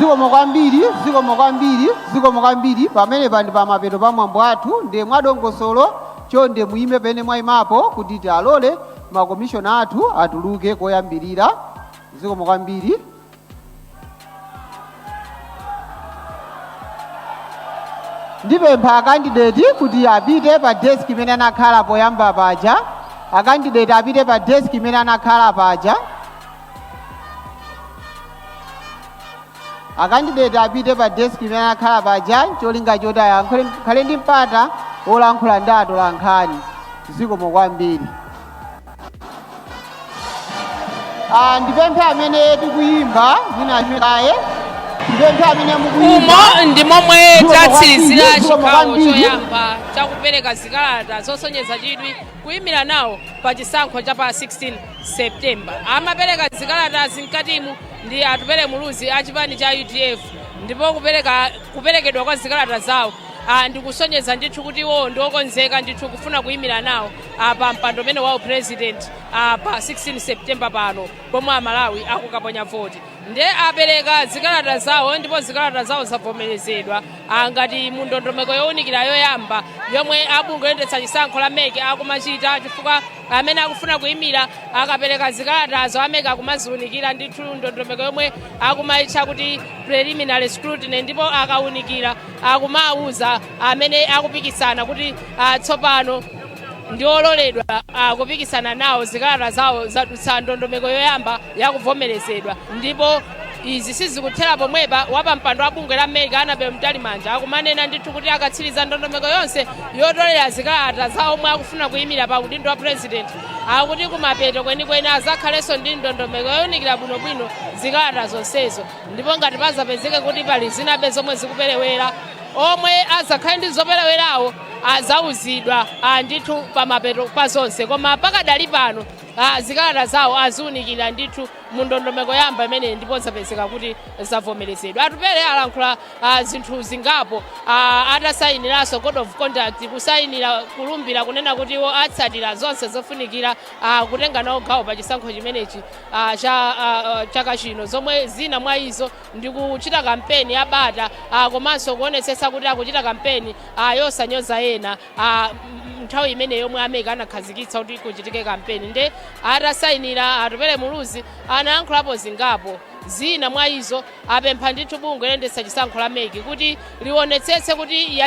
Zikomo kwambiri, zikomo kwambiri, zikomo kwambiri. Pamenepa ndi pamapeto pa mwambo athu. Ndiye mwadongosolo, chonde muyime pene mwayimapo kuti tialole makomishona athu atuluke koyambirira. Zikomo kwambiri. Ndipempha akandideti kuti apite pa deski imene anakhala poyamba paja. Akandideti apite pa deski imene anakhala paja. Akandideti apite pa deski imene anakhala paja, cholinga choti akhale ndi mpata wolankhula ndi atolankhani. Zikomo kwambiri. Ah, ndipemphe amene tikuyimba mwina kaye, ndipemphe amene mukuyimba. Umo ndi momwe Zikomo tatsirizira kwambiri, zikomo chigawo kwambiri. choyamba chakupereka zikalata zosonyeza chidwi kuyimira nawo pa chisankho cha pa 16 September. Amapereka zikalatazi mkatimu ndi Atupele Muluzi a chipani cha UDF, ndipo kuperekedwa kwa zikalata zawo ndikusonyeza ndithu kuti iwo ndi okonzeka ndithu kufuna kuyimira nawo pa mpando umene wa president pa 16 September pano pomwe Amalawi akukaponya voti. Ndiye apereka zikalata zawo ndipo zikalata zawo zavomerezedwa ngati mu ndondomeko yowunikira yoyamba yomwe abungwe loyendetsa chisankho la MEC akumachita, chifukwa amene akufuna kuyimira akapereka zikalatazo, a MEC akumaziwunikira ndithu ndondomeko yomwe akumayitcha kuti preliminary scrutiny, ndipo akawunikira akumawuza amene akupikisana kuti tsopano ndi ololedwa kupikisana nawo, zikalata zawo zadutsa ndondomeko yoyamba yakuvomerezedwa. Ndipo izi sizikuthera pomwepa. Wapampando wa bungwe la MEC, Annabel Mtalimanja, akumanena ndithu kuti akatsiriza ndondomeko yonse yotolera zikalata za omwe akufuna kuyimira pa udindo wa president, akuti kumapeto kwenikweni azakhalenso ndi ndondomeko yowunikira bwinobwino zikalata zonsezo, ndipo ngati pazapezeke kuti pali zinabe zomwe zikuperewera, omwe azakhale ndi zoperewerawo azauzidwa ndithu pamapeto pa zonse. Koma pakadali pano zikalata zawo aziwunikira ndithu mu ndondomeko yamba imeneyi ndipo zapezeka kuti zavomerezedwa. Atupele alankhula zinthu zingapo atasayiniranso code of conduct, kusayinira kulumbira kunena kuti iwo atsatira zonse zofunikira kutenga nawo gawo pa chisankho chimenechi cha chaka chino, zomwe zina mwa izo ndi kuchita kampeni ya bata komanso kuonetsetsa kuti akuchita kampeni yosanyoza ena nthawi imene yomwe a MEC anakhazikitsa kuti kuchitike kampeni. Nde atasayinira, Atupele Muluzi anayankhulapo zingapo. Zina mwa izo, apempha ndithu bungwe loyendetsa chisankho la MEC kuti lionetsetse kuti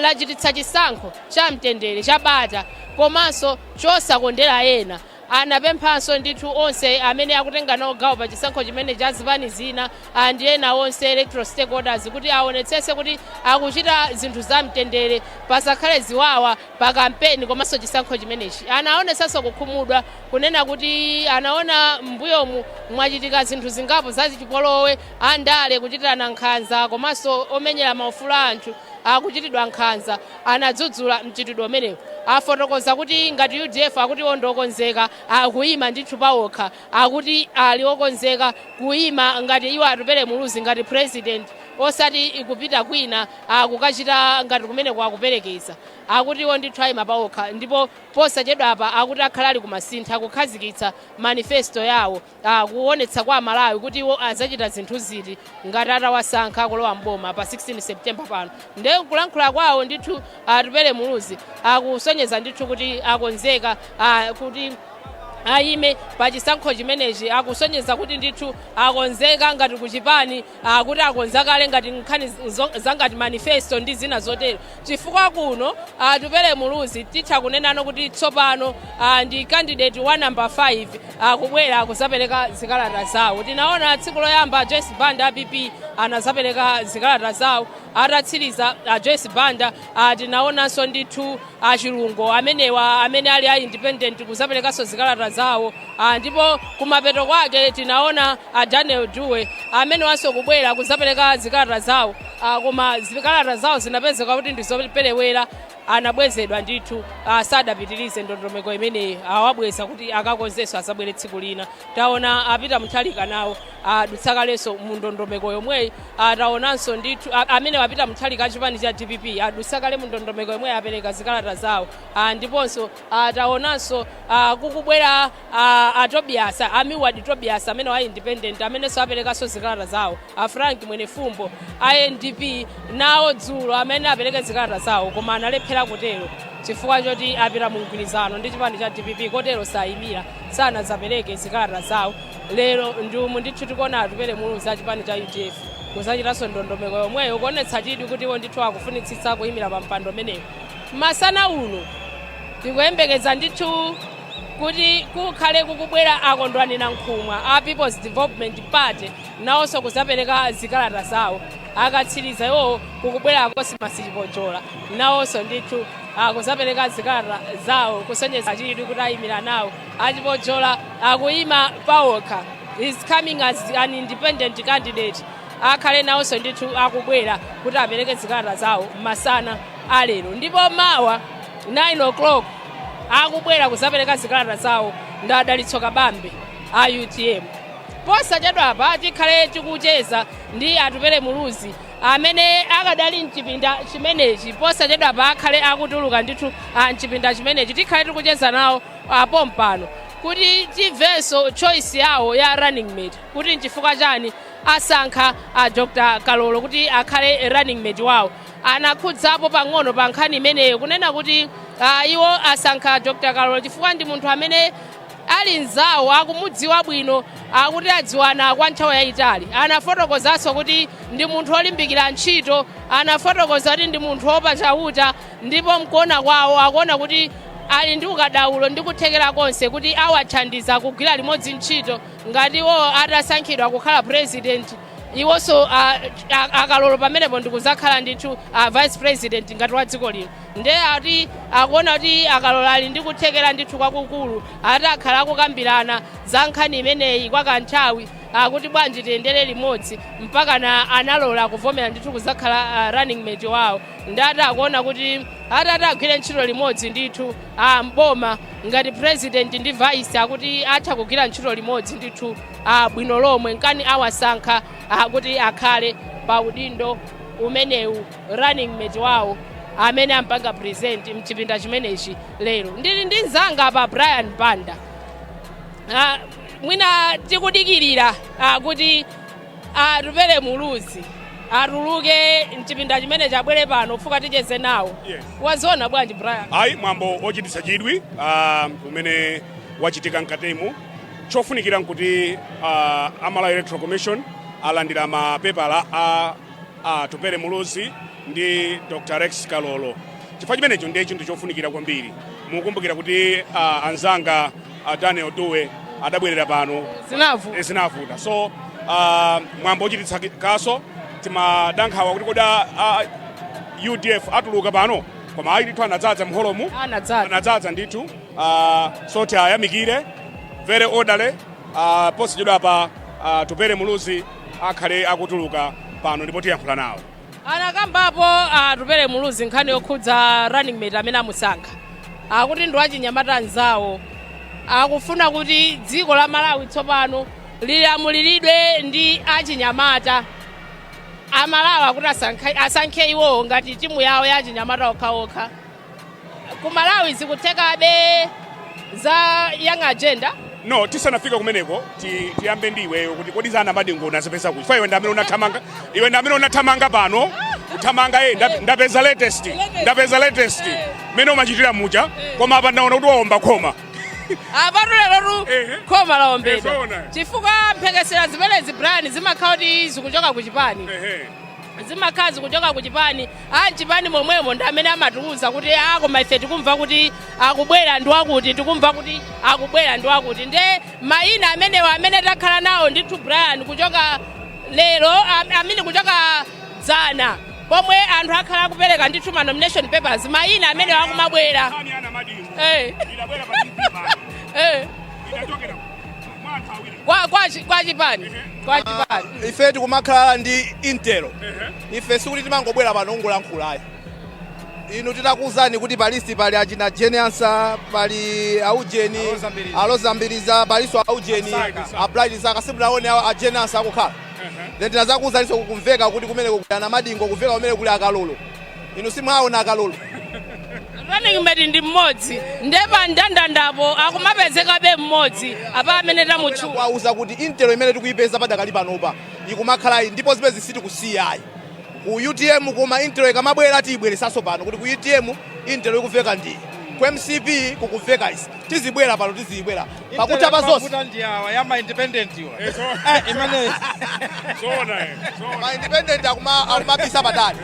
lachititsa chisankho cha mtendere, cha bata komanso chosakondera ena. Anapemphanso ndithu onse amene akutenga nawo gawo pa chisankho chimene cha zipani zina ndi ena onse electoral stakeholders kuti aonetsetse kuti akuchita zinthu za mtendere, pasakhale ziwawa pa kampeni komanso chisankho chimenechi. Anaonetsanso kukhumudwa kunena kuti anaona m'mbuyomu mwachitika zinthu zingapo zachipolowe, andale kuchitirana nkhanza komanso omenyera maufulu a anthu akuchitidwa nkhanza. Anadzudzula mchitidwe umenewu. Afotokoza kuti ngati UDF, akuti iwo ndiokonzeka akuyima ndithu pawokha, akuti ali okonzeka kuyima ngati iwo Atupele Muluzi ngati president, osati kupita kwina kukachita ngati kumene kwakuperekeza. Akuti iwo ndithu ayima pawokha, ndipo posachedwapa akuti akhala ali kumasintha kukhazikitsa manifesto yawo, kuonetsa kwa Amalawi kuti iwo azachita zinthu ziti ngati atawasankha kulowa mboma pa 16 September pano. Ndiye kulankhula kwawo ndithu, Atupele Muluzi akusonyeza ndithu kuti akonzeka kuti ayime pa chisankho chimenechi. Akusonyeza kuti ndithu akonzeka ngati kuchipani, kuti akonza kale ngati nkhani zangati manifesto ndi zina zotero, chifukwa kuno Atupele Muluzi titha kunenano kuti tsopano ndi candidate wa number 5 akubwera kuzapereka zikalata zawo. Tinaona tsiku loyamba Joyce Banda a PP anazapereka zikalata zawo. Atatsiriza Joyce Banda, tinaonanso ndithu achilungo amenewa amene ali a independent kuzaperekanso zikalata zawo, ndipo kumapeto kwake tinaona a Daniel Dewey amenewanso kubwera kuzapereka zikalata zawo, koma zikalata zawo zinapezeka kuti ndi zoperewera. Anabwezedwa ndithu, sadapitirize ndondomeko imeneyi, awabweza kuti akakonzenso, azabwere tsiku lina. Taona apita Mutharika nawo adutsakalenso mu ndondomeko yomweyi. Taonanso ndithu amene wapita Mutharika achipani cha DPP adutsakale mu ndondomeko yomweyi, apereka zikalata zawo. Ndiponso taonanso kukubwera a Tobias, a Milward Tobias amene wa independent, amenenso aperekanso zikalata zawo. A Frank Mwenefumbo a NDP nawo dzulo amene apereke zikalata zawo, koma analephera kutero chifukwa choti apita mu mgwirizano ndi chipani cha DPP, kotero sayimira, sanazapereke zikalata zawo. Lero ndiumu ndithu tikuona Atupele Muluzi a chipani cha UDF kuzachitanso ndondomeko yomweyo, kuonetsa chidwi kuti iwo ndithu akufunitsitsa kuyimira pa mpando umenewo. Masana uno tikuyembekeza ndithu kuti kukhale kukubwera Akondwani Nankhumwa a People's Development Party, nawonso kuzapereka zikalata zawo. Akatsiriza iwowo, kukubwera a Cosmas Chipojola, nawonso ndithu akuzapereka zikalata zawo kusonyeza chidwi kuti ayimira nawo. Achipojola akuyima pawokha, is coming as an independent candidate. Akhale nawonso ndithu akubwera kuti apereke zikalata zawo masana alero. Ndipo mawa 9 o'clock akubwera kuzapereka zikalata zawo ndi Adalitso Kabambe a UTM. Posachedwapa tikhale tikucheza ndi Atupele Muluzi amene akadali mchipinda chimenechi. Posachedwapa akhale akutuluka ndithu mchipinda chimenechi. Tikhale tikucheza nawo apompano kuti timvenso choice yawo ya running mate, kuti nchifukwa chani asankha a Dr Kalolo kuti akhale running mate wawo. Anakhudzapo pang'ono pa nkhani imeneyo, kunena kuti iwo asankha Dr Kalolo chifukwa ndi munthu amene ali mzawo, akumudziwa bwino, akuti adziwana kwa nthawi yayitali. Anafotokozanso kuti ndi munthu olimbikira ntchito, anafotokoza kuti ndi munthu wopachauta, ndipo mkuona kwawo akuona kuti ali ndi ukadaulo ndi kuthekera konse kuti awathandiza kugwira limodzi ntchito ngati iwo atasankhidwa kukhala president, iwonso Akalolo pamenepo ndikuzakhala ndithu vice president ngati wa dziko lino. Nde ati akuona kuti Akalolo ali ndi kuthekera ndithu kwakukulu. Ati akhala akukambirana za nkhani imeneyi kwa kanthawi, akuti bwanji tiyendere limodzi, mpaka na analola kuvomera ndithu kuzakhala running mate wawo. Ndati akuona kuti atati agwire ntchito limodzi ndithu mboma ngati president ndi vice, akuti atha kugwira ntchito limodzi ndithu bwino lomwe, nkani awasankha kuti akhale pa udindo umenewu, running mate wawo amene ampanga present mchipinda chimenechi lero. Ndili ndi mzanga pa Brian Banda. Mwina tikudikirira kuti Atupele Muluzi atuluke mchipinda chimene chabwere pano fuka ticheze nawo. Yes. Waziona bwanji, Brian? Ayi, mwambo ochititsa chidwi umene wachitika mkatimu. Chofunikira nkuti Amalawi Electoral Commission alandira mapepala a Atupele Muluzi ndi Dr Rex Kalolo. Chifukwa chimenecho ndiye chinthu chofunikira kwambiri. Mukumbukira kuti anzanga Daniel Due adabwerera pano. Zinavu Zinavuta. So mwambo ochititsa kaso, timadankhawa kuti kodi UDF atuluka pano, koma ayi ndithu, anadzaza mholomu. Anadzaza. Anadzaza ndithu. So tiyayamikire, very orderly. Posachedwa pa Tupele Muluzi akhale akutuluka pano ndipo tiyankhula nawo. Anakambapo Atupele Muluzi nkhani yokhudza running mate amene amusankha, akuti ndi wachinyamata anzawo, akufuna kuti dziko la Malawi tsopano lilamuliridwe ndi achinyamata. Amalawi akuti asankhe iwowo ngati timu yawo ya achinyamata okhaokha. Ku Malawi zikuthekabe za Young Agenda? No, tisanafika kumeneko, tiyambe ndi iweyo kuti kodi za Namadingo unazipeza kuti? Iwe ndi amene unathamanga, iwe ndi amene unathamanga pano, kuthamanga, ndapeza latest, ndapeza latest mmene umachitira mucha, koma apa ndaona kuti waomba khoma. Apatu lerotu khoma laombedwa. Zoona. Chifukwa mphekesera zimenezi, Brian, zimakhala kuti zikuchoka ku chipani. Zimakhala zikuchoka ku chipani. A mchipani momwemo ndi amene amatiuza kuti a koma ife tikumva kuti akubwera ndi wakuti, tikumva kuti akubwera ndi wakuti. Nde mayina amenewa amene takhala nawo ndithu, Brian, kuchoka lero, amene kuchoka dzana pomwe anthu akhala akupereka ndithu ma nomination papers, mayina amenewa akumabwera. Nkhani ya Namadingo idabwera pa TV pano. Idachokera mwa anthu awiri. Kwa chipani. Ife tikumakhala ndi intel. Ife sikuti timangobwera pano ungolankhulayi. Inu titakuwuzani kuti pa list pali achina Jane Ansah, pali aujeni Aloza Mbiriza. Aloza Mbiriza, palinso aujeni Saka. A Bright Saka, simunaone a Jane Ansah akukhala. Then tinazakuwuzaninso kumveka kuti kumene kuli ana Madingo, kumveka kumene kuli akalolo. Inu simwaona akalolo? Running mate ndi mmodzi, nde pa mndandandapo akumapezekabe mmodzi apa amene tamutchula. Kuwauza kuti intel imene tikuyipeza padakali panopa ikumakhala iyi, ndipo zimene sitikusiyayi ku UTM, koma intel ikamabwera tiyibweresanso pano kuti ku UTM intel ikuveka ndi ku MCP kukumveka isi, tizibwera pano, tizibwera pakutha pa zonse. Mavuta ndi awa yama independent iwa. Eh, Imene zoona, zoona. Ma independent akumabisa patali,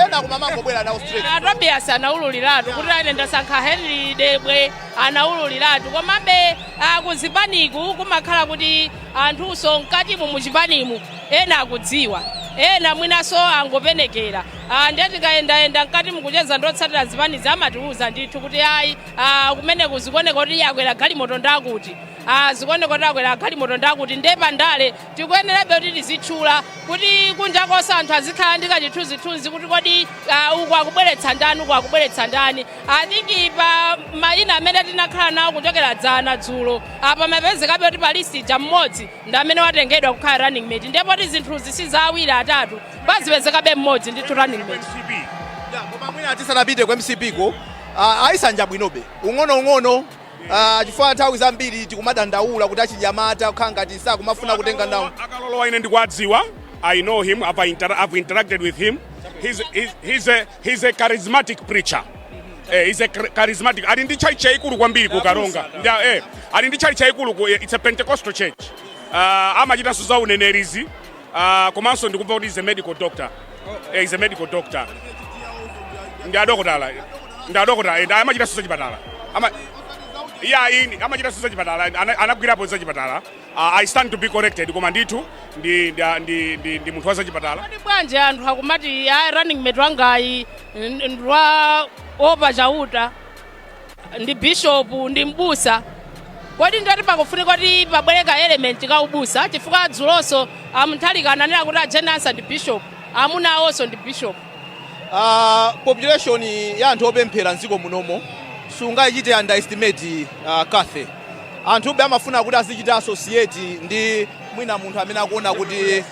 ena akumamangobwera nawo straight. Atobias anaululiratu kuti ine ndasankha Henry Debwe, anaululiratu. Komabe kuzipaniku kumakhala kuti anthunso mkatimu muchipanimu ena akudziwa, ena mwinaso angopenekera. Ndiye tikayendayenda mkati mukucheza ndotsatira zipanizi amatiuza ndithu kuti ayi, kumeneku zikuoneka kuti akwera galimoto ndakuti, zikuoneka kuti akwera galimoto ndakuti. Nde pandale tikuyenerabe kuti tizitchula kuti kunja konse anthu azikhala ndi kachithunzithunzi kuti kodi uku akubweretsa ndani, uku akubweretsa ndani. I think pa mayina amene tinakhala nawo kuchokera dzana dzulo apa mapezekabe kuti pa list ija mmodzi ndi amene watengedwa kukhala running mate, ndipo ti zinthuzi si za awiri atatu, pazipezekabe mmodzi ndithu running mate. MCP. Ya, koma mwina tisanapite ku MCP ko, ayisanja bwinobe ung'onoung'ono, chifukwa nthawi zambiri tikumadandaula kuti achinyamata kukhala ngati sakumafuna kutenga nawo. Akalolo ine ndikuwadziwa. I know him. I've interacted with him. He's a charismatic preacher. He's a charismatic. Ali ndi church yaikulu kwambiri ku Karonga. Ali ndi church yaikulu ku, it's a Pentecostal church. Amachitanso za unenerizi. Komanso ndikumva kuti he's a medical doctor. He's a medical doctor. Ndi adokotala. Ndi adokotala. Amachitanso za chipatala. Ama yeah, amachitanso za chipatala. Anagwirapo za chipatala. I stand to be corrected, koma ndithu ndi munthu wa za chipatala. Kodi bwanji anthu akumati a running mate wangayi ndwa opa Chauta, ndi bishop, ndi mbusa? Kodi ndati pakufunika kuti pabwereka element ka ubusa, chifukwa dzulonso amuthalika ananena kuti a Jane Ansah ndi bishop, amuna awonso ndi bishop. Population ya anthu opemphera mdziko munomo sungayichite underestimate, Kathe. Anthu amafuna kuti azichita associate ndi mwina munthu amene akuona kuti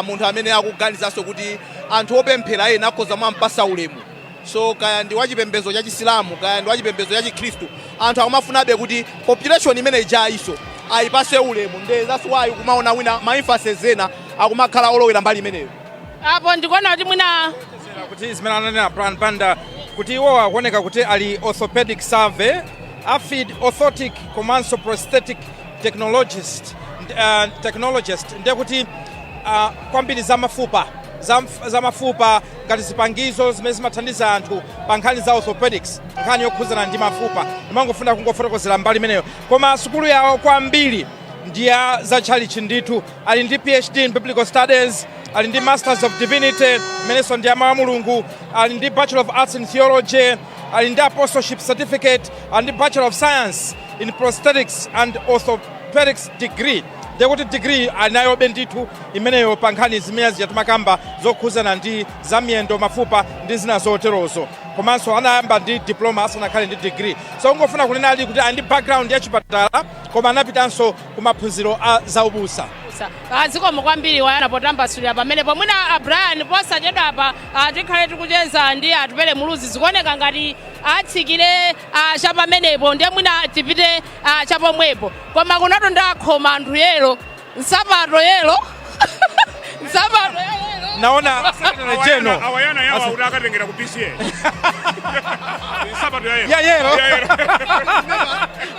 munthu amene akuganizanso kuti anthu opemphera ena akhoza mwampasa ulemu. So kaya ndi wachipembedzo cha Chisilamu, kaya ndi wachipembedzo cha Chikhristu, anthu akumafunabe kuti population imene ijayiso ayipase ulemu. Nde that's why kumaona wina ma emphasis ena akumakhala olowera mbali imeneyo. Apo ndikuona kuti mwina kuti zimene ananena Brian Banda kuti iwo akuoneka kuti ali orthopedic survey afid orthotic komanso prosthetic technologist, ndiye kuti kwambiri za mafupa, za mafupa ngati zipangizo zimene zimathandiza anthu pa nkhani za orthopedics, nkhani yokhuzana ndi mafupa. Ndimangofuna kungofotokozera mbali imeneyo. Koma sukulu yawo kwambiri ndi ya zatchalichi ndithu. Ali ndi PhD in Biblical Studies, ali ndi Masters of Divinity imenenso ndi ya mawu a Mulungu, ali ndi Bachelor of Arts in Theology, ali ndi Apostleship Certificate, ali ndi Bachelor of Science in Prosthetics and Orthopedics degree. Ndiye kuti degree ali nayobe ndithu imeneyo pa nkhani zimene zija timakamba zokhuzana ndi zamiyendo, mafupa ndi zina zoterozo. Komanso anayamba ndi diploma asanakhale ndi degree. So ungofuna kunena ali kuti ali ndi background ya chipatala, koma anapitanso ku maphunziro a zaubusa. Zikomo kwambiri wayana potambasulira pamene pomwina a Brian posachedwapa tikhale tikucheza ndi Atupele Muluzi. Zikuoneka ngati atsikire chapamenepo, ndiye mwina tipite chapomwepo. Koma kunatu ndakhoma anthu yellow, nsapato yellow, nsapato yellow. Naona Secretary General Awayana yawo akuti akatengera ku PCA nsapato ya yellow. Ya yellow. Ya yellow.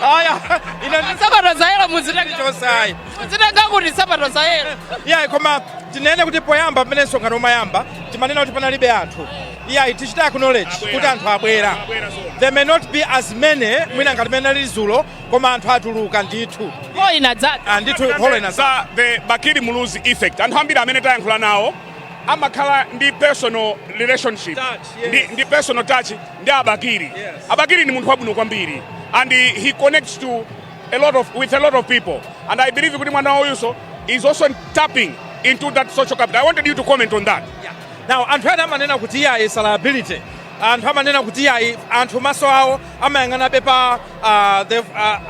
Aya ina Nsapato za yellow muzitenga chosayi. Muzitenga kuti nsapato za yellow? Iyayi, koma tinene kuti poyamba pamene msonkhano umayamba timanena kuti panalibe anthu. Iyayi, tichita acknowledge Abwera. kuti anthu abwera. Abwera zona. There may not be as many mwina ngati mene lili zulo, koma anthu atuluka ndithu. Holo inadzadza. Ah, ndithu holo inadzadza. Za the Bakili Muluzi effect, anthu ambiri amene tayankhula nawo amakhala ndi personal relationship Touch, yes. ndi personal touch ndi Abakili. Abakili ni munthu wabwino kwambiri and he connects to a lot of with a lot of people, and I believe kuti mwana uyuso is also tapping into that social capital. I wanted you to comment on that. Now anthu ena amanena kuti iye is a liability. Anthu amanena kuti ayi, anthu maso awo amayang'anabe pa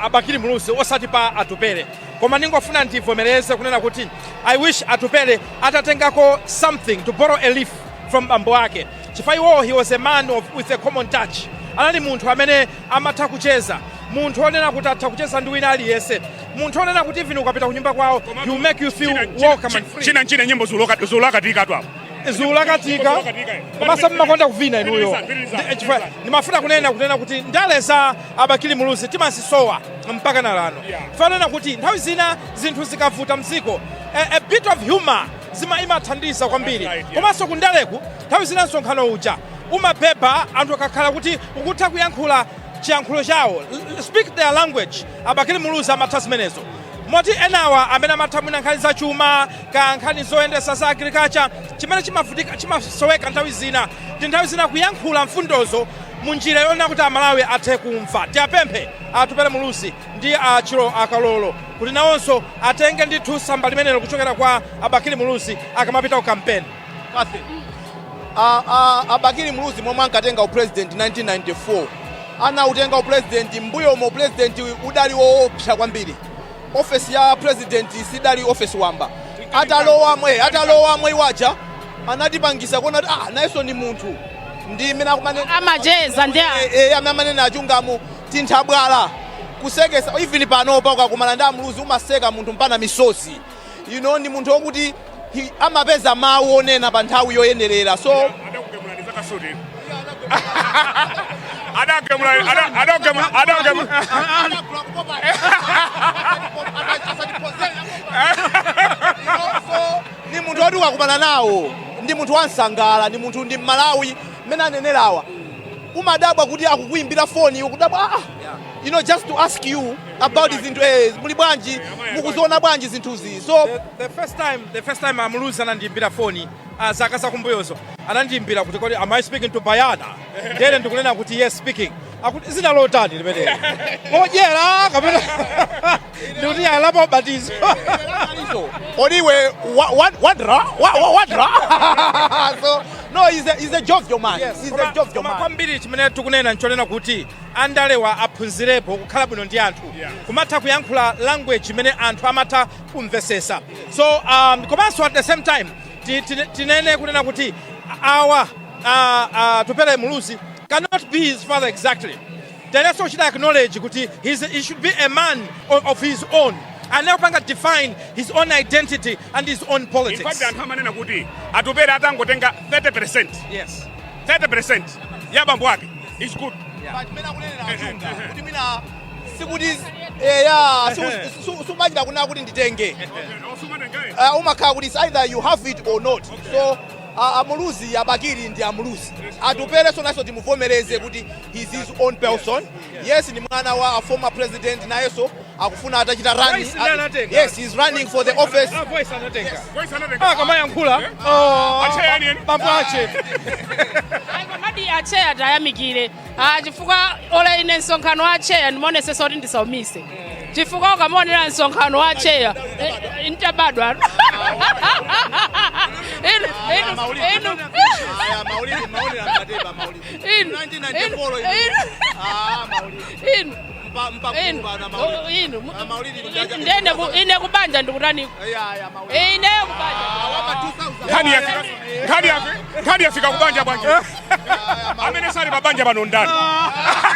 Abakili Muluzi osati pa Atupele. Koma ndingofuna ndivomereze kunena kuti I wish Atupele atatengako something, to borrow a leaf from bambo ake, chifukwa iwowo, he was a man with a common touch. Anali munthu amene amatha kucheza, munthu onena kuti atha kucheza ndi wina aliyense, munthu onena kuti even ukapita kunyumba kwawo, he will make you feel welcome and free. China nchina nyimbo zulakatika tu apo. Zulakatika. Zulakatika, eh. Komanso mmakonda kuvina inuyo. Pitiriza, pitiriza. Chifukwa ndimafuna kunena kuti ndale za Abakili Muluzi timazisowa mpaka na lano. Fanena kuti nthawi zina zinthu zikavuta mdziko, a bit of humor zima imathandiza kwambiri. That's right, yeah. Komanso kundaleku nthawi zina msonkhano uja umabeba anthu akakhala kuti ukutha kuyankhula chiyankhulo chawo, speak their language. Abakili Muluzi amatha zimenezo, moti enawa amene amatha mwina nkhani za chuma ka nkhani zoyendesa za agriculture, chimene chimavutika, chimasoweka nthawi zina ndi nthawi zina kuyankhula mfundozo mu njira yonena kuti Amalawi athe kumva. Tiapemphe Atupele Muluzi ndi achiro Akalolo kuti nawonso atenge ndithu samba limenelo kuchokera kwa Abakili Muluzi akamapita ku kampeni. Kathy, Abakili Muluzi momwe ankatenga upresident 1994, anautenga upresident mbuyomo president udali woopsa kwambiri. Ofesi ya president sidali ofesi wamba. Atalowamwe iwaja anatipangisa kuona kuti nayenso ndi munthu, ndi mmene akumane Amacheza ndi amene amanena achungamo tinthabwala kusekesa. Even panopa ukakumana ndi Amuluzi umaseka munthu mpana misozi. Ndi munthu wokuti amapeza mawu onena pa nthawi yoyenerera, so Adakugemula ndi zakasuti, adagemula, adagemula, adagemula. So ni munthu woti ukakumana nawo ndi munthu wansangala, ndi munthu, ndi Mmalawi mmene anenerawa. Umadabwa kuti akukuimbira foni, ukudabwa, just to ask you about zinthu, muli bwanji, mukuziona bwanji zinthuzi, so The first time Amuluzi anandiyimbira foni, zaka zakumbuyozo, anandiyimbira kuti, "Kodi am I speaking to Bayana?" Ndene ndikunena kuti, "Yes, speaking." Akuti, "Zina lotani limeneli, odyera kapena?" Ndikuti alapa ubatizo. Oliwe wadra wadra. So no, he's a jovial man. He's a jovial Koma man. Kwambiri chimene tikunena nchonena kuti andalewa aphunzirepo kukhala bwino ndi anthu, kumatha kuyankhula language imene anthu amatha kumvesesa. So komanso at the same time tinene kunena kuti awa Tupele Muluzi cannot be his father exactly. Tenenso kuchita acknowledge kuti he should be a man of his own and kupanga define his own identity and his own In politics. fact, anthu amanena kuti Atupele atangotenga 30%, 30% ya bambo ake is good. But mene akunenera achunga kuti mina sikuti eya sumachita kunena kuti nditenge. Umakhala kuti it's either you have it or not. So Amuluzi, Abakili ndi Amuluzi. Atupele naso timuvomereze kuti he's his own person. Yes, ni mwana wa a former president, nayenso akufuna atachita run. Voice ndiye anatenga. Yes, he's running for the office. Ah, voice anatenga. Voice anatenga. Ah, kamayankhula. Ache yani yani. Bambo ache. Ayi, komadi acheya tayamikire. Chifukwa ole ine msonkhano wa acheya ndimaonesesa kuti ndisaumise, chifukwa ukamaonera msonkhano wa acheya, ntabadwa inu inu inu. Aya, Maulidi, Maulidi amkateba, Maulidi. Inu 1994. Inu. Ah, Maulidi. Inu. Mpa Inu. Mpa na Maulidi. Oh, inu. Ah, Maulidi. Ndende ine kubanja ndikutani? Aya, aya, Maulidi. Ine kubanja. Wapa 2000. Nkhani yafika kubanja bwanji? Amene sali pabanja pano ndani?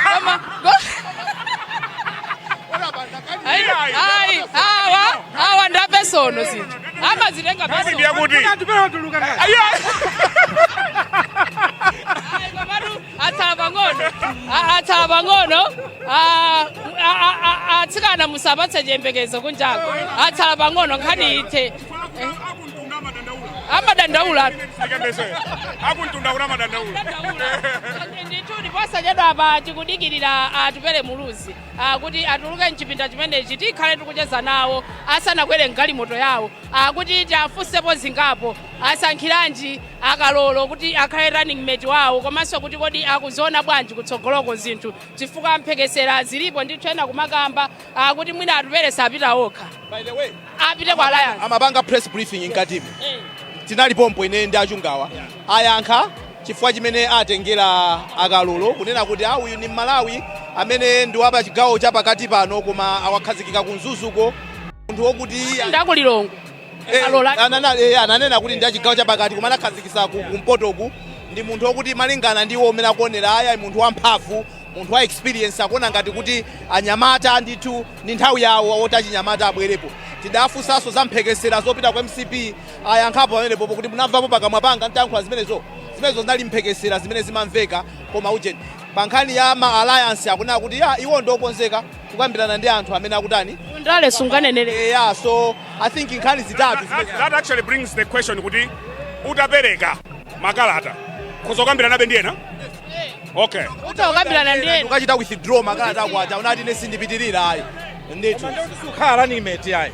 Koma ayi, ayi, awa ndapesono zinthu amazitenga Nkhani pesono. ndiyakuti Atupele watuluka ngati. Aya. Ayi, komatu atsala pang'ono. Atsala pang'ono. Atsikana musapatse chiyembekezo kunjako, atsala pang'ono nkhani ithe. Akuntunda amadandaula. Amadandaula. Akuntunda kuti amadandaula. Ndithu, posachedwa apa tikudikirira Atupele Muluzi kuti atuluke mchipinda chimenechi. Tikhale tikucheza nawo asanakwere mgalimoto yawo, kuti tiafunsepo zingapo: asankhiranji Akalolo kuti akhale running mate wawo, komanso kuti kodi akuziona bwanji kutsogoloko zinthu, chifukwa mphekesera zilipo ndithu, ena kumakamba kuti mwina Atupele sapita okha, By the way, apite kwa alliance. Amapanga press briefing mkatimo, tinali pompo ine ndi achungawa. Ayankha. Chifukwa chimene atengera akalolo kunena kuti a uyu ni Malawi amene ndi wapa chigawo chapakati pano, koma awakhazikika ku Mzuzuko, munthu wokuti Ndakulilongo. Alola. Ananena kuti ndi achigawo chapakati, koma anakhazikisa kumpotoku. Ndi munthu wokuti malingana ndi iwo umene akuonera, aya, munthu wamphamvu, munthu wa experience, akuona ngati kuti anyamata ndithu ndi nthawi yawo woti achinyamata abwerepo. Tidafunsanso za mphekesera zopita ku MCP, ayankhapo pamenepopo kuti munamvapo pakamwa panga ntayankhula zimenezo? Zimenezo zinali mphekesera zimene zimamveka. Koma ujeni, pa nkhani ya ma alliance, akunena kuti ya, iwo ndiokonzeka kukambirana ndi anthu amene akutani. Ndale sunganenere. Yeah, so I think nkhani zitatu That actually brings the question kuti utapereka makalata, kuzokambirana nabe ndiyena, okay? Utokambirana ndi ena. Ukachita withdraw makalata ako aja, unati ine sindipitirira, ayi ndithu. Sukhala running mate, ayi,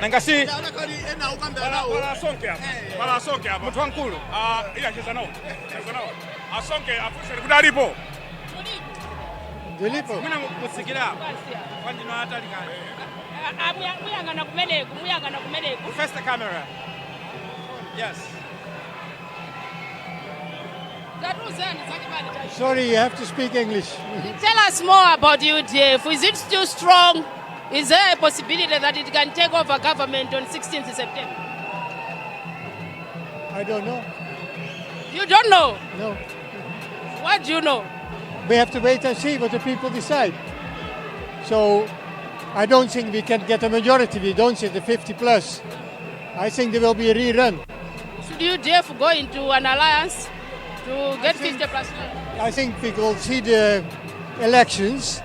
nanga si Pala asonke apa, pala asonke apa. Munthu wamkulu. Ah, iya, cheza nawo, cheza nawo asonke, afunse kuti alipo. Ndilipo. Mwina mutsikira apo kwandino atali kale. Muyang'ana kumeneku, muyang'ana kumeneku. Face the camera, yes. Tatiuzeni za chipani cha Sorry, you have to speak English. Tell us more about UDF. Is it still strong? Is there a possibility that it can take over government on 16th September? I don't know. You don't know? No. What do you know? We have to wait and see what the people decide. So I don't think we can get a majority. We don't see the 50 plus. I think there will be a rerun. Should UDF go into an alliance to get 50 plus one? I think we will see the elections.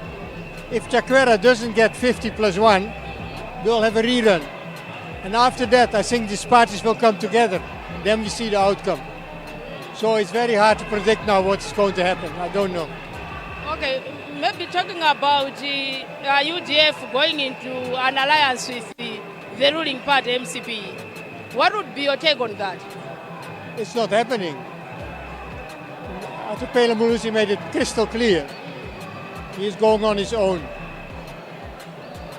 If Chakwera doesn't get 50 plus 1, we'll have a rerun. And after that, I think these parties will come together. Then we see the outcome. So it's very hard to predict now what's going to happen. I don't know. Okay, maybe talking about UDF going into an alliance with the ruling party, MCP. What would be your take on that? It's not happening. Atupele Muluzi made it crystal clear. He is going on his own.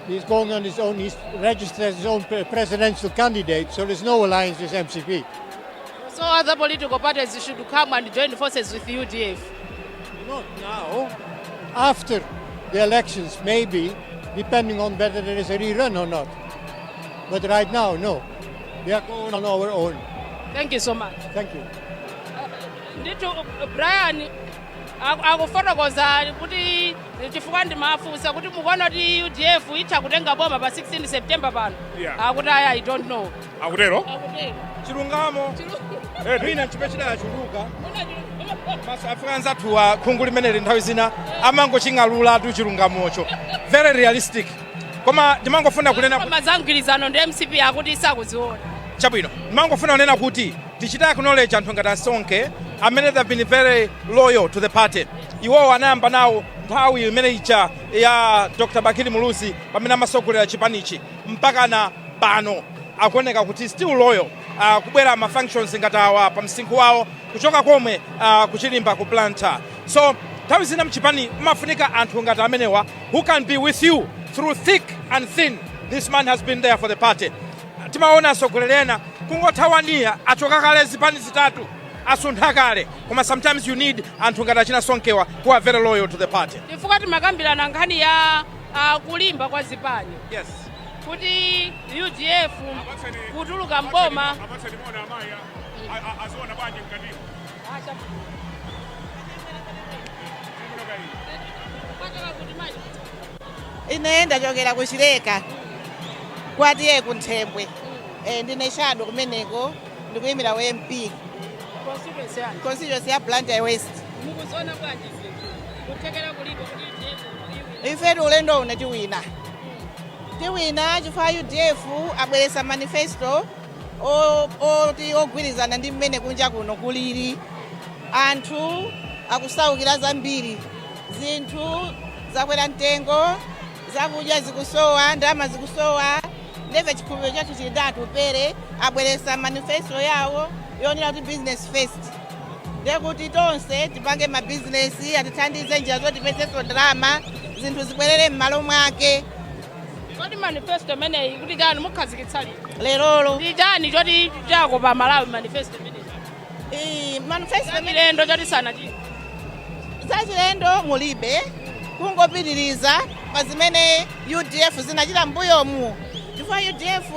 He's going on his own. He's registered as his own presidential candidate, so there's no alliance with MCP. So other political parties should come and join forces with UDF. Not now. After the elections, maybe, depending on whether there is a rerun or not. But right now, no. We are going on our own. Thank you so much. Thank you. Ndithu Brian akufotokoza kuti chifukwa ndimafunsa kuti mukuona kuti UDF itha kutenga boma pa 16 September pano, akuti aya, I don't know. Akutero. Akutero. Chilungamo mwina nchimene chidachuluka maso Africans athuwa khungu limeneli, nthawi zina amangoching'alulatu chilungamocho, very realistic. Koma ndimangofuna kunena kuti Koma za mgwirizano ndi MCP akuti sakuziona. Chabwino, ndimangofuna kunena kuti tichita acknowledge anthu ngati asonke amene they've been very loyal to the party. Iwowo anayamba nawo nthawi imene ija ya Dr Bakili Muluzi pamene amasogolera chipanichi mpakana pano, akuoneka kuti still loyal, kubwera ma functions ngati awa pa msinkhu wawo, kuchoka komwe kuchilimba ku Blantyre. So nthawi zina mchipani umafunika anthu ngati amenewa who can be with you through thick and thin. This man has been there for the party. Timaona atsogoleri ena kungothawaniya, achoka kale zipani zitatu, asuntha kale, koma sometimes you need anthu ngati achina Sonkewa who are very loyal to the party. Chifukwa timakambirana nkhani ya kulimba kwa zipani, kuti UDF kutuluka mboma. Apatseni mona amayi, aziona bwanji mkatimo. Acha. Kwataka kuti mayi. Ine ndachokera kuchileka kwatiye kunthembwe. Ndine shadow kumeneko, ndikuyimira wa MP. Constituency yanji? Constituency ya Blantyre West. Mukuziona bwanji zinthu, kuthekera kulipo kuti UDF iwina? Ifetu ulendo uno tiwina, tiwina chifukwa UDF abweresa manifesto oti ogwirizana ndi mmene kunja kuno kulili. Anthu akusaukira zambiri, zinthu zakwera mtengo, zakudya zikusowa, ndalama zikusowa. Ndeve chikhulupiriro chathu chili ndi Atupele. Abweresa manifesto yawo yonena kuti business first, ndekuti tonse tipange mabizinesi, atithandize njira zoti tipezenso ndalama, zinthu zibwerere m'malo mwake. Kodi manifesto imeneyi kuti chani, mukhazikitsa liti? Lerolo. Ndi chani choti chako pa Malawi manifesto imeneyi? Manifesto Chilendo choti sanachite? Zachilendo mulibe, kungopitiriza pa zimene UDF zinachita mbuyomu, chifukwa UDF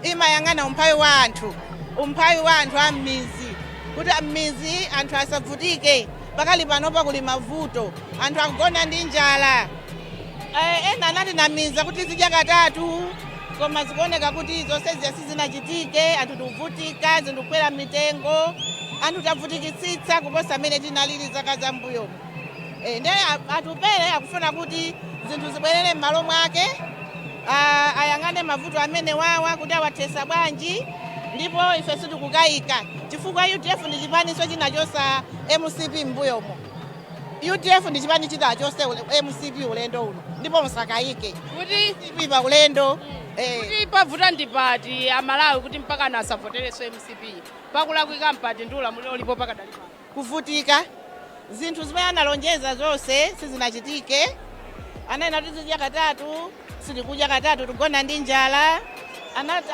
imayang'ana umphawi wa anthu, umphawi wa anthu a m'mizi, kuti m'mizi anthu asavutike. Pakali panopa kuli mavuto, anthu akugona ndi njala. Ena anatinamiza kuti zidya katatu, koma zikuoneka kuti zonse ziya sizinachitike. Anthu tikuvutika, zinthu kukwera mitengo, anthu tavutikitsitsa kuposa amene tinalili zaka zambuyomu. Nde Atupere akufuna kuti zinthu zibwerere m'malo mwake, ayang'ane mavuto amene wawa kuti awathesa bwanji. Ndipo ife sitikukayika, chifukwa UDF ndi chipaniso china chosa MCP m'mbuyomo. UDF ndi chipani china chose MCP ulendo uno, ndipo musakayike kuti MCP pa ulendo. Kuti pavuta ndi pati Amalawi kuti mpaka asavoterenso MCP? Pakulakwika mpati ndi ulamuliro ulipo pakadali pano? Kuvutika, zinthu zimene analonjeza zonse sizinachitike. Anena kuti tizidya katatu, sitikudya katatu, tigona ndi njala.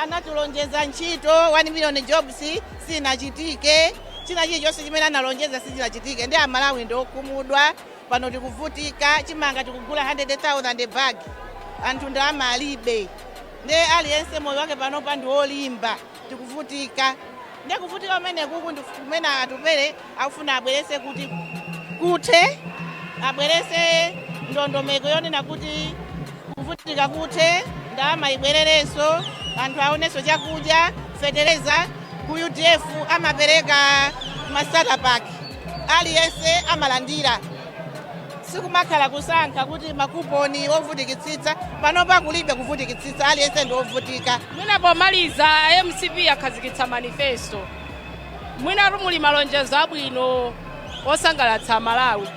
Anatilonjeza ntchito 1 million jobs, sinachitike. China chilichonse chimene analonjeza sichinachitike, ndi Amalawi ndi okhumudwa. Pano tikuvutika, chimanga tikugula 100,000 bag, anthu ndalama alibe, ndi aliyense moyo wake panopa ndi wolimba, tikuvutika. Ndiye kuvutika kumene kuku ndi kumene Atupere akufuna abwerese kuti kuthe, abwerese ndondomeko yonena kuti kuvutika kuthe, ndalama ibwererenso, anthu aonenso chakudya, fetereza. Ku UDF amapereka ma starter pack, aliyense amalandira, sikumakhala kusankha kuti makuponi ovutikitsitsa. Panopa kulibe kuvutikitsitsa, aliyense ndi ovutika. Mwina pomaliza, MCP akhazikitsa manifesto, mwinatu muli malonjezo abwino osangalatsa Amalawi.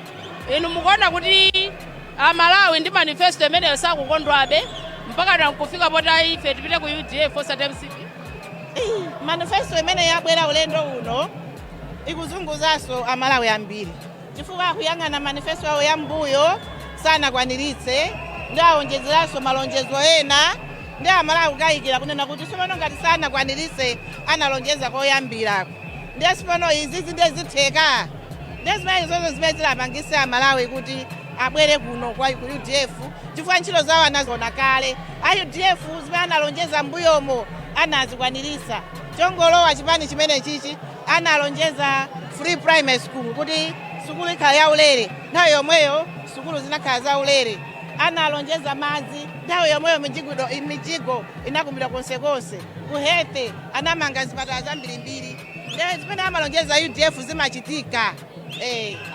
Inu mukuona kuti Amalawi ndi manifesto imeneyo sakukondwabe mpaka tankufika poti ife tipite ku UDF osati MCP? Manifesto imene yabwera ulendo uno ikuzunguzanso Amalawi ambiri, chifukwa akuyang'ana manifesto awo ya mbuyo sanakwaniritse, ndi awonjezeranso malonjezo ena, ndi Amalawi kukayikira kunena kuti sipano ngati sanakwaniritse analonjeza koyambirako, ndiye sipano izizi ndiye zitheka. Ndiye zimene zonse zimene zilapangise Amalawi kuti abwere kuno kwa ku UDF, chifukwa ntchito zawo anaziona kale. A UDF zimene analonjeza mbuyomo anazikwanirisa. Chongolowa chipani chimene chichi analonjeza free primary school, kuti sukulu ikhala yaulere, nthawi yomweyo sukulu zinakhala zaulere. Analonjeza madzi, nthawi yomweyo mijigo inakumbidwa konsekonse. Ku health anamanga zipatala zambirimbiri. Ndiye zimene amalonjeza UDF zimachitika.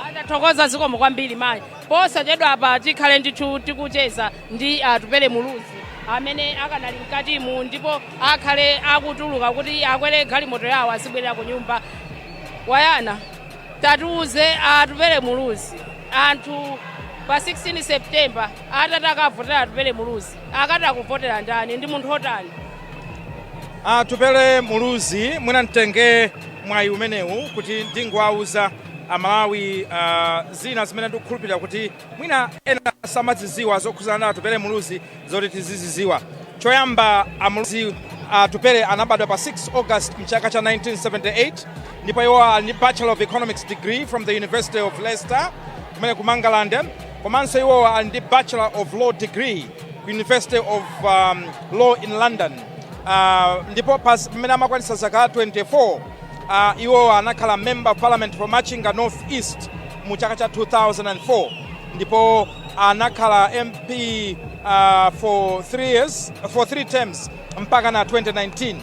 Atathokoza, zikomo kwambiri mayi. Posachedwa apa tikhale ndithu tikucheza ndi Atupere Muluzi amene akanali mkatimu, ndipo akhale akutuluka kuti akwere galimoto yawo azibwerera ku nyumba. Wayana, tatiuze, Atupere Muluzi, anthu pa 16 September atati akavotera Atupere Muluzi, akati akuvotera ndani? Ndi munthu otani? Atupere Muluzi, mwina mtenge mwayi umenewu kuti ndingowauza Amalawi zina zimene ndikukhulupirira kuti mwina ena samaziziwa zokhuzana ndi Atupere Muluzi, zoti tiziziziwa. Choyamba, Amuluzi Atupere anabadwa pa 6 August mchaka cha 1978, ndipo iwo ali ndi Bachelor of Economics degree from the University of Leicester kumene ku Mangalande, komanso iwo ali ndi Bachelor of Law degree ku University of Law in London. Ndipo pamene amakwanisa zaka 24, iwo anakhala Member of Parliament for Machinga North East mu chaka cha 2004, ndipo anakhala MP for 3 years, for 3 terms mpaka na 2019.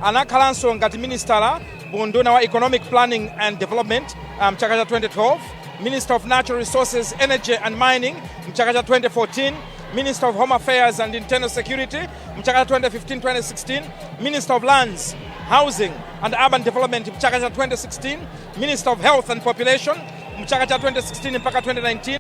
Anakhalanso ngati minister munduna wa Economic Planning and Development mchaka cha 2012, Minister of Natural Resources, Energy and Mining mchaka cha 2014, Minister of Home Affairs and Internal Security mchaka cha 2015-2016, Minister of Lands, Housing and Urban Development mchaka cha 2016, Minister of Health and Population mchaka cha 2016 mpaka 2019.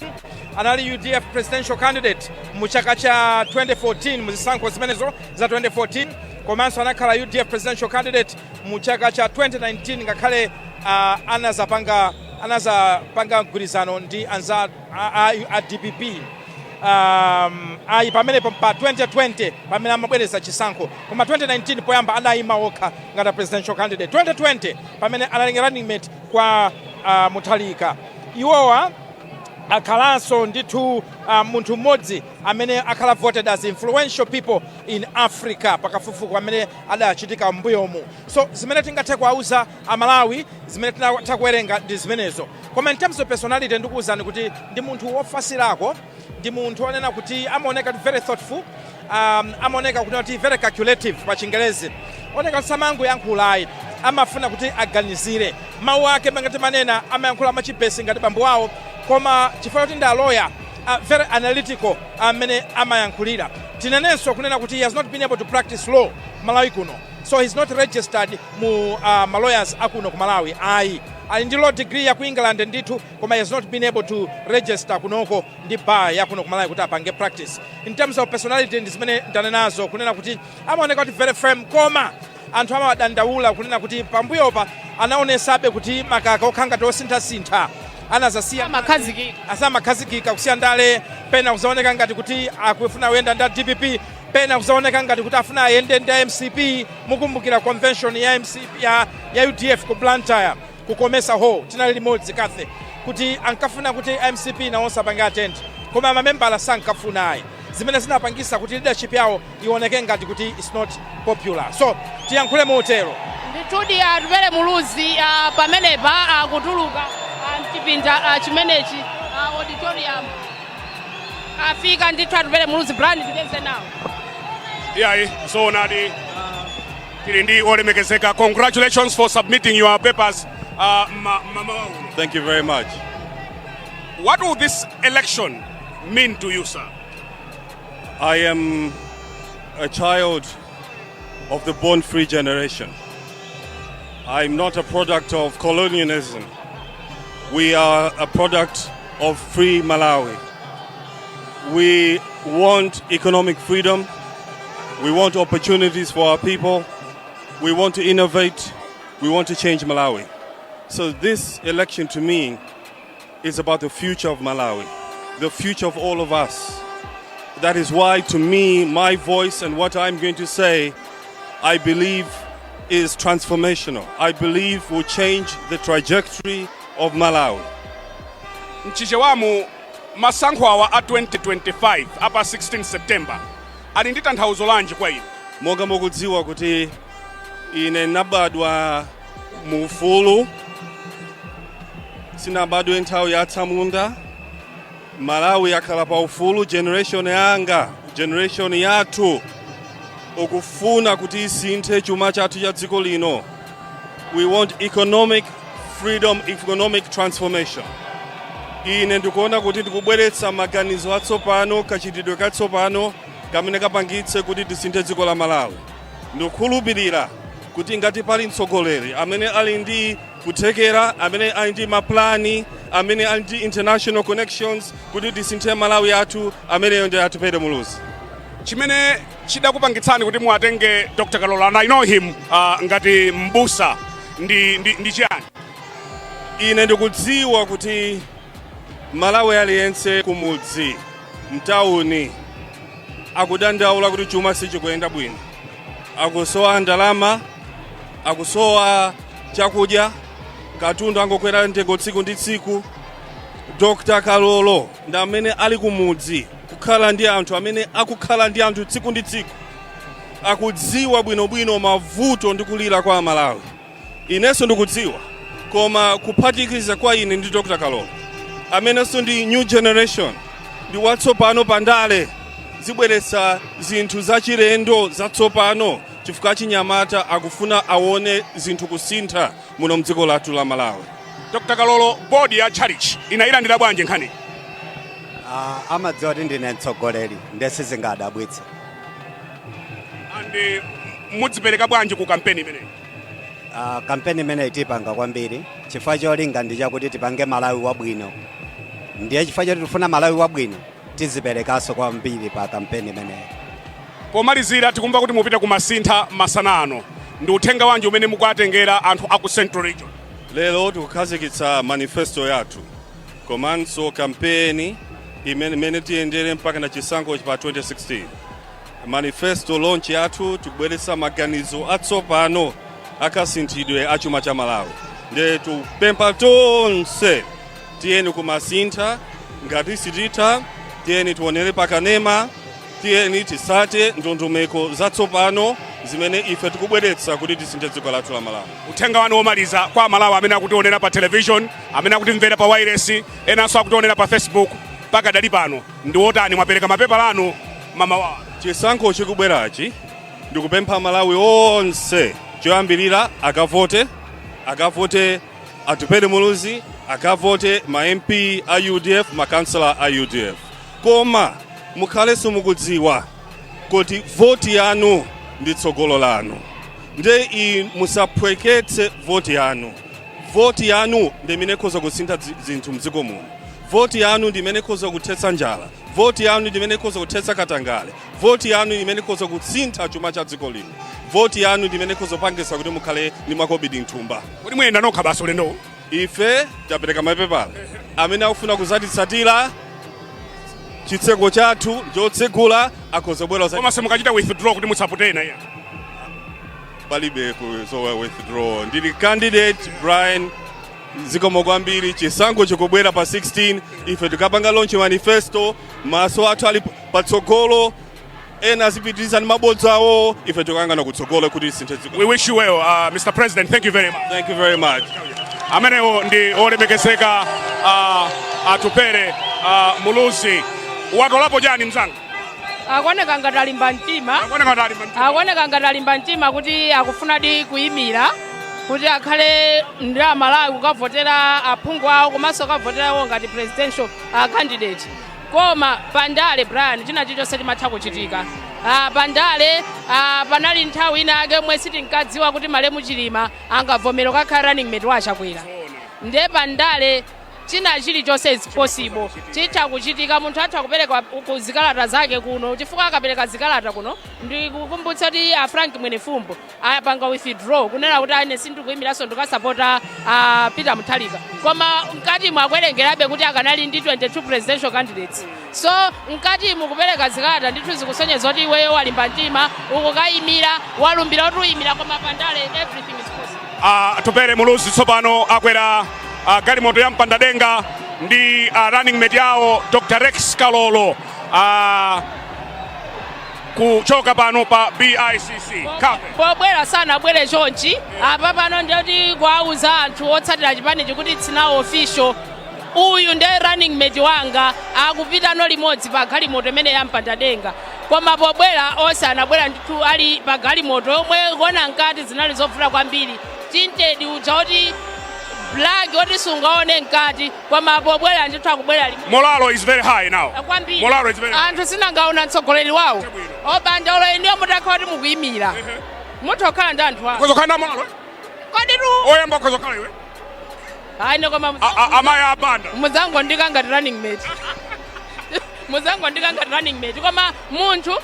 Anali UDF presidential candidate mu chaka cha 2014, muzisankho zimenezo za 2014, komanso anakhala UDF presidential candidate mu chaka cha 2019, ngakhale anazapanga mgwirizano ndi anza a DPP. Ayi, pamenepo pa 2020 pamene amabwereza chisankho, koma 2019 poyamba adayima okha ngati presidential candidate. 2020 pamene analenga running mate kwa Mutharika. Iwowa akhalanso ndithu munthu mmodzi amene akhala voted as influential people in Africa pakafukufuku amene adachitika m'mbuyomu. So zimene tingathe kuwauza Amalawi, zimene tinatha kuwerenga ndi zimenezo. Koma in terms of personality, ndikuwuzani kuti ndi munthu wofasirako, ndi munthu onena kuti amaoneka kuti very thoughtful, amaoneka kuti very calculative pa Chingerezi, oneka kuti samangoyankhulayi, amafuna kuti aganizire mawu ake. Mangati manena amayankhula machibesi ngati bambo awo, koma chifukwa kuti ndi aloya, very analytical amene amayankhulira. Tinenenso kunena kuti he has not been able to practice law Malawi kuno, so he's not registered mu malawyers akuno ku Malawi ayi. Ali ndi law degree ya ku England ndithu, koma he has not been able to register kunoko ndi bar ya kuno ku Malawi kuti apange practice. In terms of personality, ndi zimene ndanenazo, kunena kuti amaoneka kuti very firm, koma anthu amawadandaula kunena kuti pambuyopa anaonesabe kuti makaka okhala ngati osinthasintha, anazasiya. Amakhazikika. Asamakhazikika, kusiya ndale, pena kuzaoneka ngati kuti akufuna kuyenda ndi DPP, pena kuzaoneka ngati kuti afuna ayende ndi MCP. Mukumbukira convention ya MCP, ya UDF ku Blantyre, ku Comesa Hall, tinali limodzi kathe, kuti ankafuna kuti MCP nawonso apange attend, koma mamembala sankafuna ayi, zimene zinapangisa kuti leadership yawo ioneke ngati kuti is not popular. So tiyankhule motero. Ndithudi, Atupele Muluzi pamenepa akutuluka mchipinda chimenechi, auditorium. Afika ndithu Atupele Muluzi. Brand ticheze nawo. Iyayi, zoonadi, tili ndi olemekezeka. Congratulations for submitting your papers mama uno. Thank you very much. What will this election mean to you, sir? I am a child of the born free generation. I'm not a product of colonialism. We are a product of free Malawi. We want economic freedom. We want opportunities for our people. We want to innovate. We want to change Malawi. So this election to me is about the future of Malawi, the future of all of us. That is why, to me, my voice and what I'm going to say, I believe is transformational. I believe will change the trajectory of Malawi. Mchichewamu, masankho awa a 2025 apa 16 September ali ndi tanthauzo lanji kwa inu? Monga mukudziwa kuti ine nabadwa mu ufulu, sinabadwe nthawi ya atsamunda. Malawi yakhala pa ufulu. Generation yanga, generation yathu, ukufuna kuti isinthe chuma chathu cha dziko lino. We want economic freedom, economic transformation. Ine ndikuona kuti ndikubweretsa maganizo atsopano, kachitidwe katsopano kamene kapangitse kuti tisinthe dziko la Malawi. Ndikukhulupirira kuti ngati pali mtsogoleri amene ali ndi kuthekera, amene ali ndi maplani, amene ali ndi international connections kuti tisinthe Malawi athu, ameneyo ndi Atupele Muluzi. Chimene chidakupangitsani kuti muwatenge Dr Kalolo, and I know him ngati mbusa, ndi chiyani? Ine ndikudziwa kuti Malawi aliyense kumudzi, mtawuni, akudandaula kuti chuma sichikuyenda bwino, akusowa ndalama, akusowa chakudya, katundu angokwera mtengo tsiku ndi tsiku. Dr Kalolo ndi amene ali kumudzi, kukhala ndi anthu, amene akukhala ndi anthu tsiku ndi tsiku, akudziwa bwinobwino mavuto ndi kulira kwa Amalawi. Inenso ndikudziwa, koma kuphatikiza kwa ine ndi Dr Kalolo, amenenso ndi new generation, ndi watsopano pandale, zibweretsa zinthu zachilendo zatsopano, chifukwa chinyamata akufuna aone zinthu kusintha muno mdziko lathu la Malawi. Dr Kalolo, bodi ya church inayilandira bwanji nkhani? Amadziwa kuti ndine mtsogoleri, ndesi zingadabwitse. And mudzipereka bwanji ku kampeni imeneyi? Kampeni imeneyi tipanga kwambiri, chifukwa cholinga ndi chakuti tipange Malawi wabwino. Ndiye chifukwa choti tifuna Malawi wabwino, tiziperekanso kwambiri pa kampeni imeneyi. Pomalizira, tikumva kuti mupita kumasintha masana ano. Ndi uthenga wanji umene mukuatengera anthu aku Central Region? Lero tikukhazikitsa manifesto yathu komanso kampeni. Imene tiyendere mpaka na chisankho pa 2016. Manifesto launch yathu, tikubweretsa maganizo atsopano akasinthidwe a chuma cha Malawi. Nde tupempha tonse, tiyeni kumasintha. Ngati sititha, tiyeni tionere pakanema, tiyeni tisate ndondomeko zatsopano zimene ife tikubweretsa kuti tisinthe dziko lathu la Malawi. Uthenga wanu womaliza kwa Malawi amene akutionera pa television, amene akutimvera pa wireless, enanso akutionera pa Facebook pakadali pano ndi wotani? Mwapereka mapepala anu mamawa. Chisankho chikubwerachi, ndikupempha Malawi onse, choyambirira akavote, akavote Atupele Muluzi, akavote ma MP a UDF, makansela a UDF. Koma mukhalenso mukudziwa kuti voti yanu ndi tsogolo lanu. Nde musaphweketse voti yanu. Voti yanu ndi imene ikhoza kusintha zinthu mdziko muno. Voti yanu ndi imene ikhoza kuthetsa njala. Voti yanu ndi imene ikhoza kuthetsa katangale. Voti yanu ndi imene ikhoza kusintha chuma cha dziko lino. Voti yanu ndi imene ikhoza kupangisa kuti mukhale ndi makobidi mthumba. Kodi muyenda nokha basi ulendowu? Ife tapereka mapepala. Amene akufuna kuzatitsatira, chitseko chathu chotsegula, akhoza bwera. Koma simukachita withdraw kuti musapote ena iya? Palibe kuzowa withdraw. Ndili candidate Brian. Zikomo kwambiri. Chisankho chikubwera pa 16, ife tikapanga launch manifesto. Maso athu ali patsogolo. Ena azipitiriza ndi mabodza awo, ife tikuyang'ana kutsogolo kuti tisinthe dziko. We wish you well, Mr President. Thank you very much. Thank you very much. Amenewo ndi olemekezeka Atupele Muluzi. Watolapo chani, mzanga? Akuoneka ngati alimba mtima. Akuoneka ngati alimba mtima. Akuoneka ngati alimba mtima kuti akufunadi kuyimira kuti akhale ndi Amalawi kukavotera aphungu awo komanso kukavotera iwo ngati presidential candidate. Koma pandale, Brian, china chilichonse chimatha kuchitika. Pandale panali nthawi ina yake yomwe sitinkadziwa kuti malemu Chilima angavomera kukakhala running mate wa Chakwera. Ndiye pandale china chilichonse is possible, chitha kuchitika. Munthu atha kupereka ku zikalata zake kuno, chifukwa akapereka zikalata kuno, ndikukumbutsa kuti a Frank Mwenefumbo apanga withdraw kunena kuti ine sindikuyimiranso, ndikasapota Peter Mutharika, koma mkati mwakwerengerabe kuti akanali ndi 22 presidential candidates. So mkati mukupereka zikalata ndithu zikusonyeza kuti iweyo walimba mtima, ukukayimira, walumbira kuti uyimira. Koma pandale everything is possible. Atupele Muluzi tsopano akwera galimoto ya mpandadenga ndi running mate yawo Dr Rex Kalolo kuchoka pano pa BICC. Kape. Pobwera sanabwere chonchi. Apa pano ndiyoti kuwauza anthu otsatira chipanichi kuti it's now official, uyu ndiye running mate wanga. Akupitano limodzi pa galimoto imene ya mpandadenga. Koma pobwera onse anabwera ndithu ali pa galimoto yomwe kuona mkati zinali zovuta kwambiri, tinted uja oti black oti sungaone mkati. Koma pobwera ndithu akubwera limodzi. Morale is very high now. Kwambiri. Morale is very high. Anthu sinangaona mtsogoleri wawo obanja olo iniyo mutakhala kuti mukuyimira, mutha kukhala ndi anthu awo. Kozokhala na morale. Kodi tu Oyamba kozokhala iwe. Ayi, koma Amayi abanda. Muzangondika ngati running mate, muzangondika ngati running mate. Koma munthu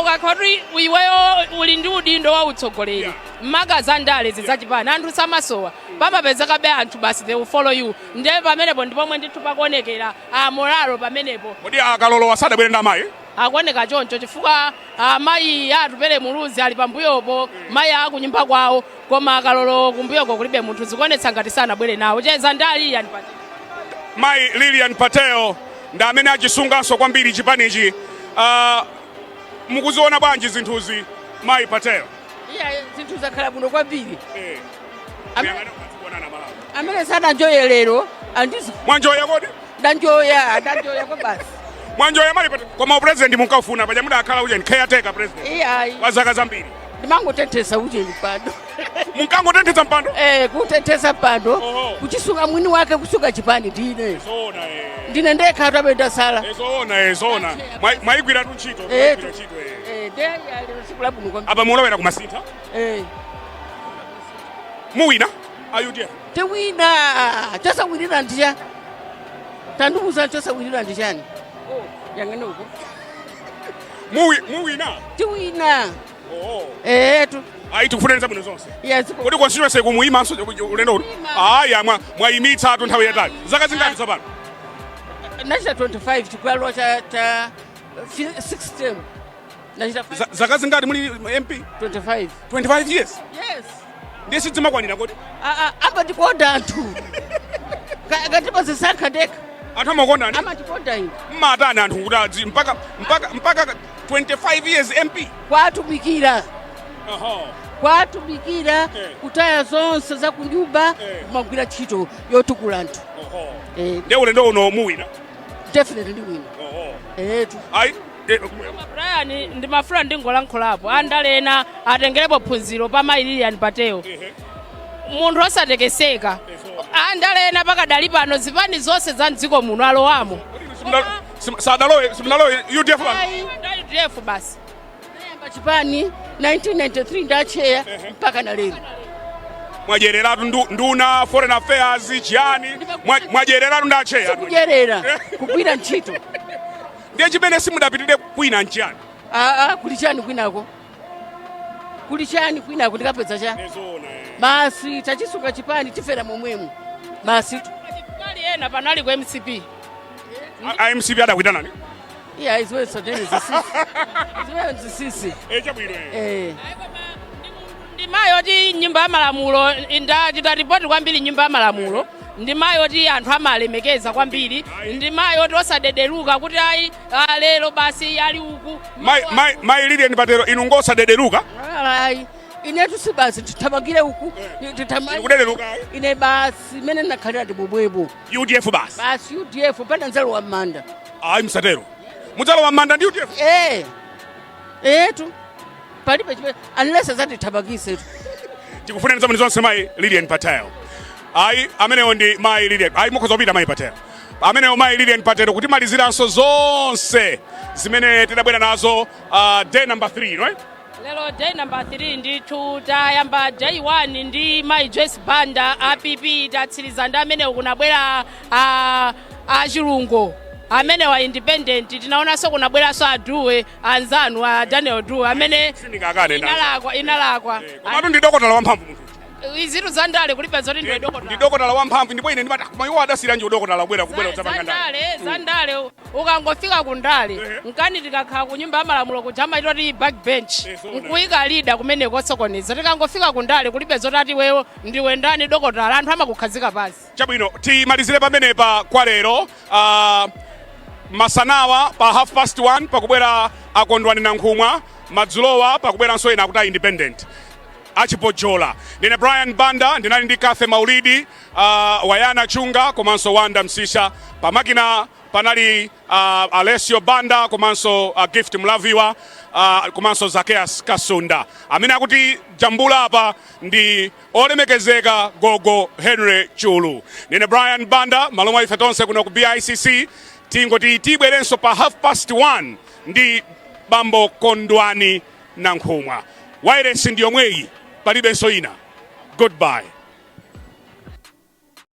ukakhala kuti iweyo uli ndi udindo wa utsogoleri, maka za ndale zizachipani, anthu samasowa, pamapezekabe anthu basi, they will follow you. Ndiye pamenepo ndipomwe ndithu pakuonekera morale pamenepo. Kodi akalolo asadabwere ndi amayi? Akuoneka choncho chifukwa amayi Atupele Muluzi ali pambuyopo, mayi akunyumba kwawo, koma akalolo kumbuyoko kulibe munthu. Zikuonetsa ngati sanabwere nawo. Cheza ndi Lilian Patel. Mayi Lilian Patel ndi amene achisunganso kwambiri chipanichi. Mukuziona bwanji zinthuzi, mayi Patel? Iya, zinthu zakhala bwino kwambiri. Kuyang'ana kuonana Malawi. Amene sadanjoye lero andizi. Mwanjoya kodi? Ndanjoya, ndanjoya kwa basi. Mwanjoya, mayi Patel. Koma upresident munkafuna paja, mudakhala ujeni caretaker president Iya. kwa zaka zambiri. Ndimangotenthesa ujeni mpando. Munkangotenthetsa mpando? Eh, kutenthesa mpando. Oho. Kuchisunga mwini wake, kusunga chipani ndine. Zoona eh. Ndine ndekha tabe ndasala. Zoona eh, zoona. Mwayigwira tu ntchito. Eh, Mwayigwira ntchito eh. Eh, de lero tsiku labwino kwambiri. Apa mulowera kumasintha. Muwina a UDF? Tiwina. Chosawinira ndicha, tandiuza, chosawinira ndichani? Oh, yang'ana uko. Muwina? Tiwina. Oho. Etu. Ayi, tikufunira zabwino zonse. Yes. Kodi constituency kumuyimanso ulendo uno? Aya, mwayimitsa tu nthawi yatali. Zaka zingati tsopano? Nachita 25 chikuyalowa cha 6 term. Nachita Zaka zingati muli MP? 25. 25 years? Yes. Ndiye sidzimakwanira kodi? Amatikonda anthu. Ngatimazisankha ndekha. Anthu amakondani? Amatikonda ine. Mmatani anthu kuti adzi mpaka 25 years MP? Kwatumikira. Kwatumikira, kutaya zonse za kunyumba, kumagwira ntchito yotukula anthu. Ndiye ulendo uno muwina? Definitely ndiwina. Etu. Ayi. Brian, ndimafuna ndingolankhulapo. Andale ena atengerepo phunziro pa mayi Lilian Patel, munthu osatekeseka. Andale ena pakadali pano, zipani zonse za mdziko muno alowamo. Sadalowe, simunalowe UDF pano? UDF basi. Nayamba chipani 1993, ndacheya mpaka na lero. Mwadyereratu nduna, foreign affairs, chiyani, mwadyereratu ndacheya. Sikudyerera, kugwira ntchito. Ndiye chimene simudapitire kwina nchiyani? Aa, kuli chani kwinako? Kuli chani kwinako? Ndikapedza cha basi, tachisuka chipani, tifera momwemo basi. Pali ena pano ali ku MCP. A MCP adakuitanani? Iya, iziwe soteni zisisi, ziwe zisisi. Chabwino. Eh. Ndi mayi oti nyumba ya malamulo, ndachita ripoti kwambiri nyumba ya malamulo. Ndi mayi oti anthu amalemekeza kwambiri. Ndi mayi oti osadederuka kuti ayi, lero basi ali uku. Mayi Lilian Patel, inu ngosadederuka? Ayi, inetu si basi tithamangire uku. Kudereruka? Ine basi, imene ndakhalira ndi bobwebo. UDF basi? Basi, UDF pana nzalowa m'manda. Ayi, msatero, mudzalowa m'manda ndi UDF? Eh, etu, palibe chimene unless azatithamangisetu. Tikufuneni zabwino zonse, mayi Lilian Patel. Ayi, amenewo ndi mayi Lilian. Ayi, mukhoza kupita, mayi Patel. Amenewo mayi Lilian Patel, kutimaliziranso zonse zimene tidabwera nazo day number 3, no? Lero day number 3 ndithu. Tayamba day 1 ndi mayi Joyce Banda, app, tatsiriza ndi amenewo. Kunabwera a Chilungo amene wa independent. Tinaonanso kunabweranso aduwe anzanu, a Daniel Duwe amene Sindingakane ndani. Inalakwa, inalakwa. Komatu ndi dokotala wamphamvu munthu. Izitu za ndale, kulibe zoti ndiwe dokotala. Ndi dokotala wamphamvu, ndipo ine ndimati, koma iwo adasiranji udokotala kubwera kudzapanga ndale? Zandale, zandale, ukangofika ku ndale, nkani tikakhala ku nyumba ya malamulo kuja amaitoti backbench, nkuyika leader kumene kosokoneza. Tikangofika ku ndale, kulibe zoti ati wewo ndiwe ndani, dokotala, anthu amakukhazika pansi. Chabwino, timalizire pamenepa kwa lero. Masanawa pa 1:30 pakubwera Akondwani Nankhumwa, madzulowa pakubweranso ena akuti independent achipojola. Ndine Brian Banda, ndinali ndi Cathy Maulidi, Wayana Chunga komanso Wanda Msisha. Pamakina panali Alessio Banda komanso Gift Mlaviwa, komanso Zakeas Kasunda. Amene akuti jambula apa ndi olemekezeka Gogo Henry Chulu. Ndine Brian Banda, malo mwa ife tonse kuno ku BICC, tingoti tibwerenso pa 1:30 ndi bambo Kondwani Nankhumwa. Wairesi ndi yomweyi, palibenso ina. Goodbye.